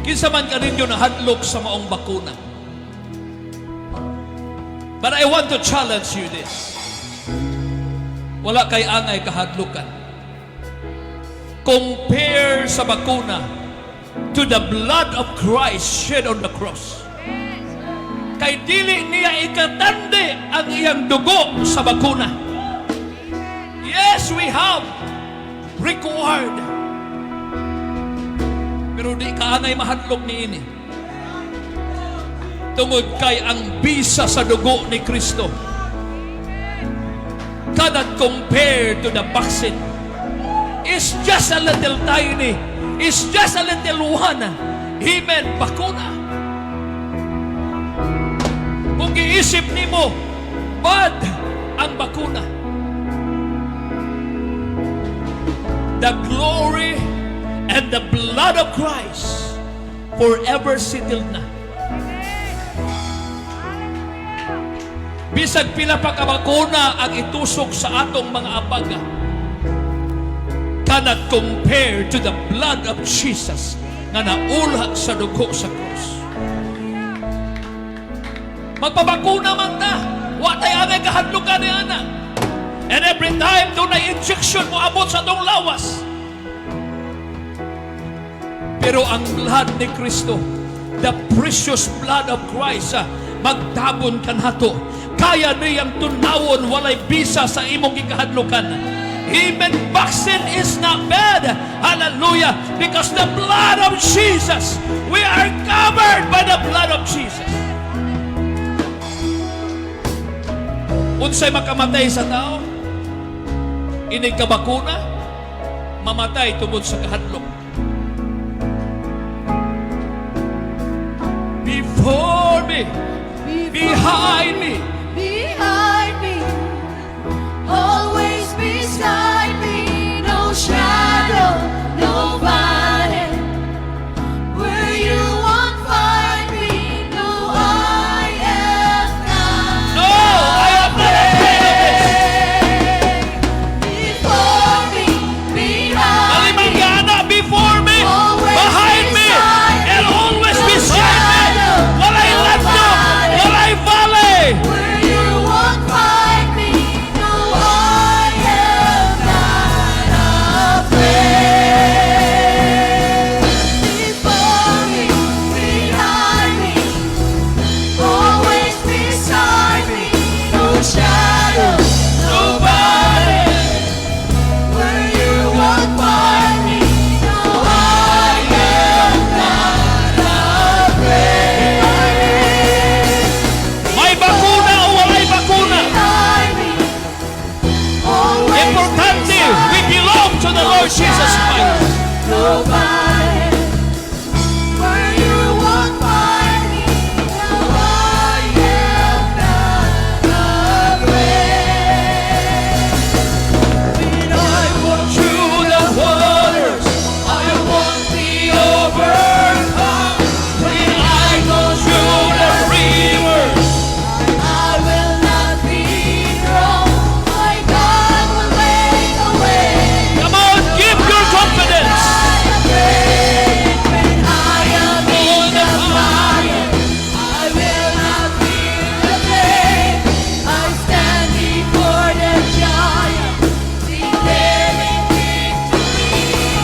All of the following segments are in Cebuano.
Kinsa man kaninyo nahadlok sa maong bakuna? But I want to challenge you this. Wala kay angay kahadlukan. Compare sa bakuna to the blood of Christ shed on the cross. Kay dili niya ikatandi ang iyang dugo sa bakuna. Yes, we have required. Pero di ka angay mahadlok niini. Tungod kay ang bisa sa dugo ni Kristo cannot compare to the vaccine. It's just a little tiny. It's just a little one. Amen. Bakuna. Kung giisip nimo, bad ang bakuna. The glory and the blood of Christ forever settled na. Bisag pila pa ka bakuna ang itusok sa atong mga abaga cannot compare to the blood of Jesus nga naula sa dugo sa krus. Magpabakuna man ta, wa tay angay kahadlukan ni ana. And every time dunay injection mo abot sa atong lawas. Pero ang blood ni Kristo, the precious blood of Christ, magtabon kanato. Kaya niyang tunawon walay bisa sa imong gikahadlukan. Even vaccine is not bad. Hallelujah. Because the blood of Jesus, we are covered by the blood of Jesus. Unsay makamatay sa tao? Inig ka bakuna? Mamatay tungod sa kahadlok. Before me, behind me, Behind me, always beside me, no shadow, no valley where you won't find me. No, I am not No, I am not afraid of this. Before me, behind Kalimang me, gana before me, always behind me, beside and me, always no beside me. Shadow, Walay no landok, valley. Walay valley. Where you won't find me. No, I am not afraid. Before me, behind me, always beside me, no shadow, no valley. Where you won't find me, no, I am not afraid. May bakuna o walay bakuna. Behind me, always Importante, we beside belong to the Lord Jesus Christ. Nobody, where you won't find me, no, I am not afraid. When I walk through the waters, I won't be overcome. When I go through the rivers, I will not be drawn. My God will make a way. Come on, give your confidence. When I am in the fire, I will not fear the flame. I stand before the giant, declaring victory.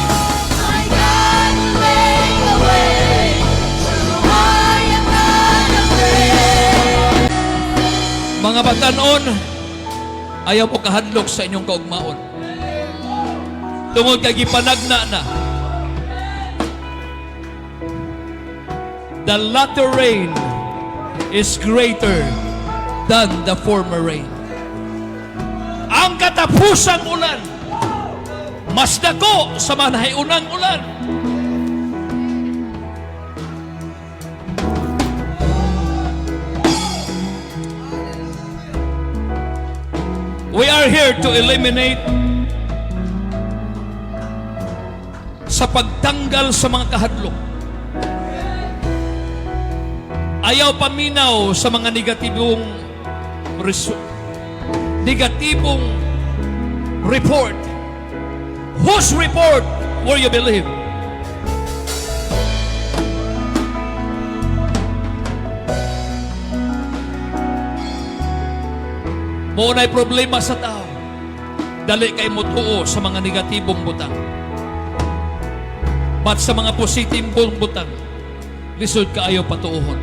My God will make a way, so I am not afraid. Mga batanon, ayaw mo kahadlok sa inyong kaugmaon. Tungod kay gipanagna na. The latter rain is greater than the former rain. Ang katapusang ulan, mas dako sa mga nahiunang ulan. We are here to eliminate sa pagtanggal sa mga kahadlok. Ayaw paminaw sa mga negatibong report. Whose report will you believe? Mao na'y problema sa tao. Dali kay motuo sa mga negatibong butang. But sa mga positibong butang, lisod kaayo patuohon.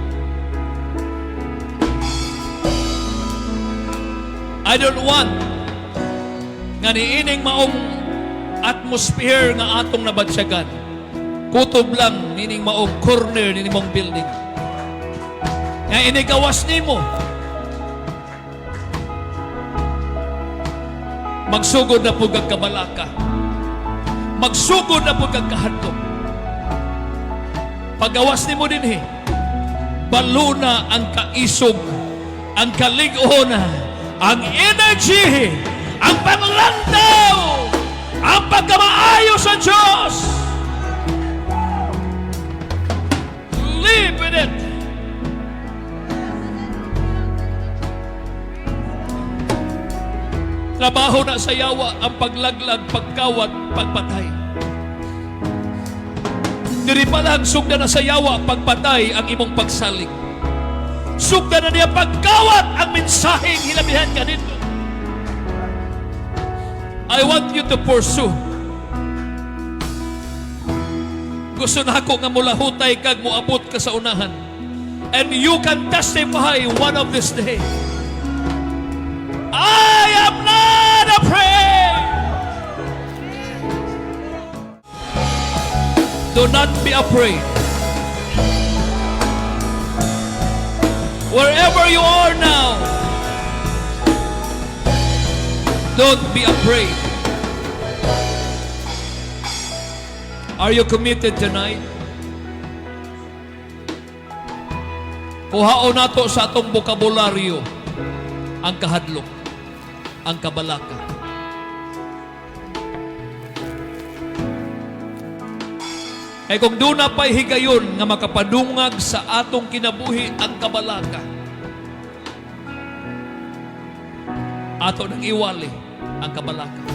I don't want nga niining maong atmosphere nga atong nabatsyagan. Kutob lang nining maong corner nining maong building. Nga inigawas nimo, magsugod na pud kag kabalaka. Magsugod na pud kag kahadlok. Pagawas nimo dinhi, baluna ang kaisog, ang kalig-on, ang energy, ang panglantaw, ang pagkamaayo sa Diyos. Live in it. Trabaho na sa yawa ang paglaglag, pagkawat, pagpatay. Diri pa lang, sugda na sa yawa, pagpatay ang imong pagsalig. Sugda na niya pagkawat ang mensaheng hilabihan kanito. I want you to pursue. Gusto na ako nga mulahutay kag moabot ka sa unahan. And you can testify one of this day. I am not afraid. Do not be afraid. Wherever you are now, don't be afraid. Are you committed tonight? Kuhaon nato sa atong bokabularyo ang kahadlok, ang kabalaka. Kay kung doon na pa'y higayon nga makapadungag sa atong kinabuhi ang kabalaka, ato nang iwali ang kabalaka.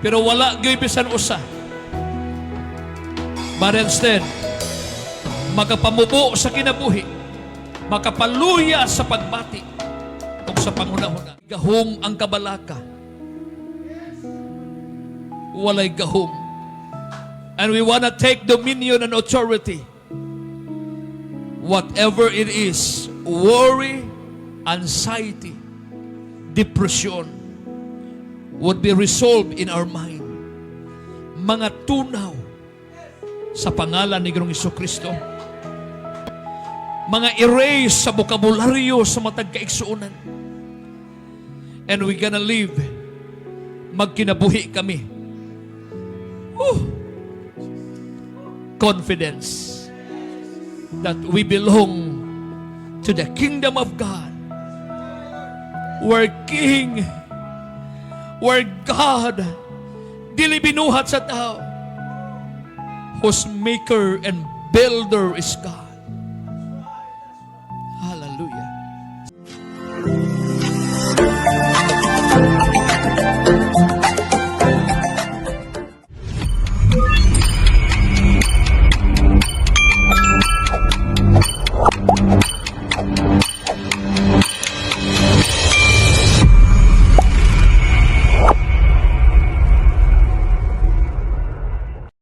Pero wala gyud bisan usa. But instead, makapamubo sa kinabuhi, makapaluya sa pagbati, ug sa panghunahuna. Gahom ang kabalaka. Walay gahom. And we wanna take dominion and authority. Whatever it is, worry, anxiety, depression, would be resolved in our mind. Mga tunaw sa pangalan ni Ginoong Kristo. Mga erase sa bokabularyo sa matag kaigsuonan. And we gonna live. Magkinabuhi kami. Woo! Confidence that we belong to the kingdom of God, where King, where God, dili binuhat sa tao, whose maker and builder is God.